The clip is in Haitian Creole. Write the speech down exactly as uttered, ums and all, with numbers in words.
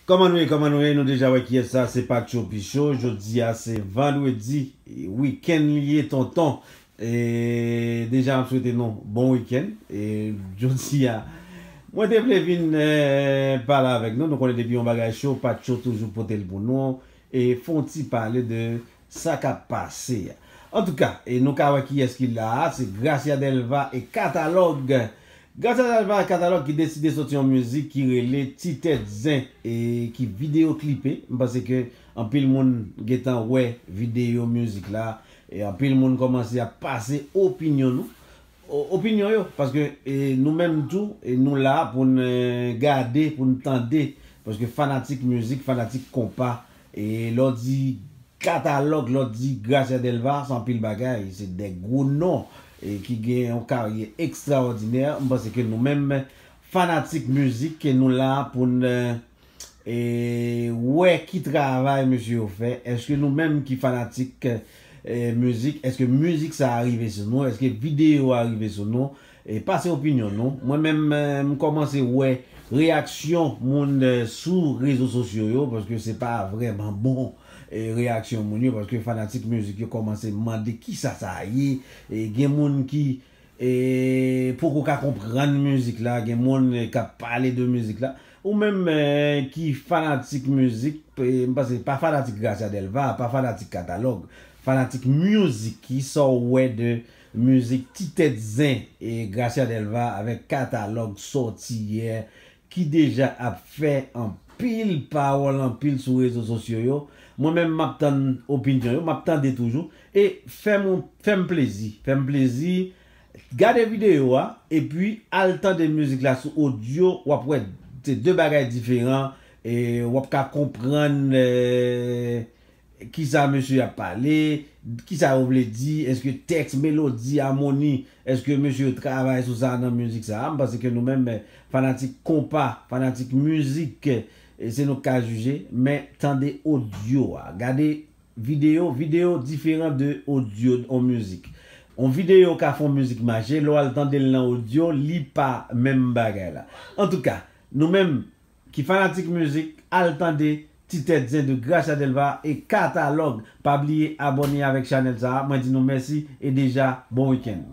Kòman nou ye, kòman nou ye? Nou deja wè kiyès sa, se Patcho Picho. Jodi a se vandredi, wikenn li ye, tonton. E deja, m ap swete nou bon wikenn. E jodi a, mwen te vle vin eh, pale avèk nou. Nou konnen depi yon bagay cho, Patcho toujou pote l pou nou. E fè yon ti pale de sa k ap pase a. Antouka, e nou ka wè kiyès ki la a, se Gracia Delva e Katalòg. Gracia Delva e Katalòg ki deside soti yon mizik ki rele Ti Tèt Zen e ki videyo klipe. M panse ke anpil moun gentan wè videyo mizik la e anpil moun kòmanse ap pase opinyon nou. O- Opinyon yo, paske e, nou menm tou, e, nou la pou n eh, gade, pou n tande, paske fanatik mizik, fanatik konpa, e lè w di Katalòg, lè w di Gracia Delva, se anpil bagay, se de gwo non e ki gen yon karyè ekstraòdinè. M panse ke nou menm, fanatik mizik, ke nou la pou n eh, e, wè ki travay mesye yo fè. Èske nou menm ki fanatik eh, mizik, èske mizik sa a rive sou nou? Èske videyo a rive sou nou? E pase opinyon nou. Mwen menm, eh, m kòmanse wè reyaksyon moun eh, sou rezo sosyo yo, paske se pa vrèman bon eh, reyaksyon moun yo, paske fanatik mizik yo kòmanse mande kisa sa ye. E gen moun ki eh, poko ka konprann mizik la, gen moun eh, k ap pale de mizik la. Ou menm eh, ki fanatik mizik, eh, m panse pa fanatik Gracia Delva, pa fanatik Katalòg, fanatik mizik, kisa w wè de mizik Ti Tèt Zen e Gracia Delva avèk Katalòg sòti yè, ki deja ap fè anpil pawòl, anpil sou rezo sosyo yo. Mwen menm, m ap tann opinyon yo, m ap tande toujou. E fè m, fè m plezi, fè m plezi, gade videyo a, epi al tande mizik la sou odyo, w ap wè se de bagay diferan, e w ap ka konprann eh, kisa mesye ap pale, kisa yo vle di, èske tèks, melodi, amoni, èske mesye yo travay sou sa nan mizik sa a? M panse ke nou menm, eh, fanatik konpa, fanatik mizik, eh, se nou k ka jije, men tande odyo a. Gade videyo, videyo diferan de odyo on mizik. On videyo ka fè on mizik mache, lè w al tande l nan odyo, li pa menm bagay la. Antouka, nou menm ki fanatik mizik, al tande Ti Tèt Zen de Gracia Delva e Katalòg. Pa bliye abòne avèk chanèl sa a. Mwen di nou mèsi e deja bon wikenn.